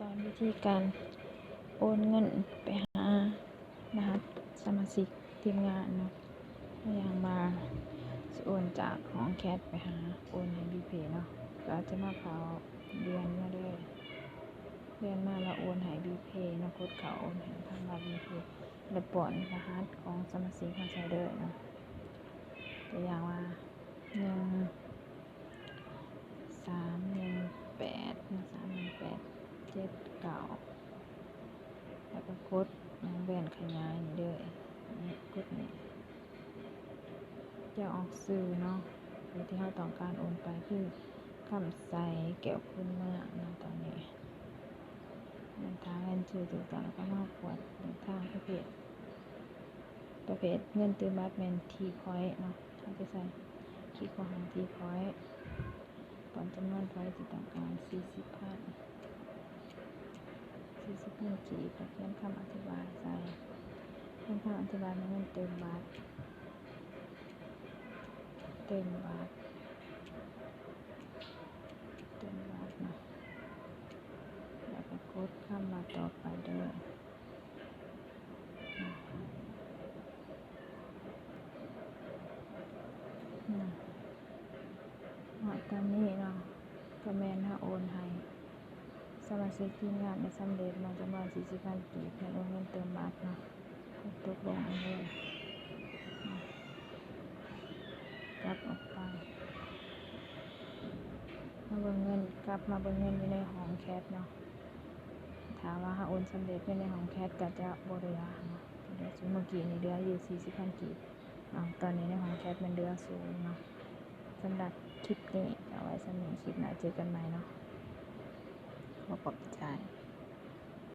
ສອນວິທີການໂອນເງິນໄປຫາລະຫັດສະມາຊິກທີມງານເນາະ. ຢ່າງວ່າຊິໂອນຈາກຫ້ອງແຊັດໄປຫາ ໂອນໃຫ້ບີເພເນາະ, ກໍຈະມາເຂົ້າເດືອນມາເລີຍ, ເດືອນມາແລ້ວໂອນໃຫ້ບີເພເນາະ, ກົດເຂົ້າໂອນໃຫ້ທາງລັດບີເພ ແລ້ວປ້ອນລະຫັດຂອງສະມາຊິກມາໃສ່ເດີເນາະ. ຕົວຢ່າງວ່າ ໜຶ່ງ ສາມໜຶ່ງແປດເນາະ, ສາມໜຶ່ງແປດເຈັດເກົ້າ ແລ້ວກໍກົດວງແຫວນຂະຫຍາຍນີ້ເດີ, ນີ້ ກົດນີ້ ຈະອອກຊື່ເນາະ, ຜູ້ທີ່ເຮົາຕ້ອງການໂອນໄປຄື ຄຳໃສ ແກ້ວຄູນເມືອງເນາະ. ຕອນນີ້ ຖ້າແມ່ນຊື່ຖືກຕ້ອງ ແລ້ວກໍມາກວດເລກທາງປະເພດ ປະເພດເງິນຕື່ມບັດແມ່ນທີພອຍເນາະ, ເຮົາຈະໃສ່ ຄລິກເຂົ້າຫາທີພອຍ, ປ້ອນຈຳນວນພອຍທີ່ຕ້ອງການ ສີ່ສິບພັນ ສີ່ສິບພັນກີບ, ແລ້ວຂຽນຄຳອະທິບາຍໃສ່, ຂຽນຄຳອະທິບາຍແມ່ນເງິນຕື່ມບັດ ຕື່ມບັດ ຕື່ມບັດເນາະ, ແລ້ວກໍກົດຄຳວ່າຕໍ່ໄປເດີ. ອືມ ເນາະ ຕອນນີ້ເນາະ ກໍແມ່ນເຮົາໂອນໃຫ້ສະມາຊິກທີມງານໄດ້ສຳເລັດເນາະ, ຈຳນວນສີ່ສິບພັນກີບ, ແມ່ນໂອນເງິນຕື່ມບັດເນາະ, ກົດຕົກລົງເອົາເລີຍ. ກັບອອກໄປ ມາເບິ່ງເງິນ, ກັບມາເບິ່ງເງິນຢູ່ໃນຫ້ອງແຊັດເນາະ. ຖ້າວ່າເຮົາໂອນສຳເລັດຢູ່ໃນຫ້ອງແຊັດກໍຈະບໍ່ເຫຼືອເນາະ, ເຫຼືອສູນ, ເມື່ອກີ້ນີ້ເຫຼືອຢູ່ສີ່ສິບພັນກີບເນາະ, ຕອນນີ້ໃນຫ້ອງແຊັດມັນເຫຼືອສູນເນາະ. ສຳລັບຄລິບນີ້ກໍເອົາໄວ້ສ່ຳນີ້, ຄລິບໜ້າເຈີກັນໃໝ່ເນາະ. ຂໍຂອບໃຈ.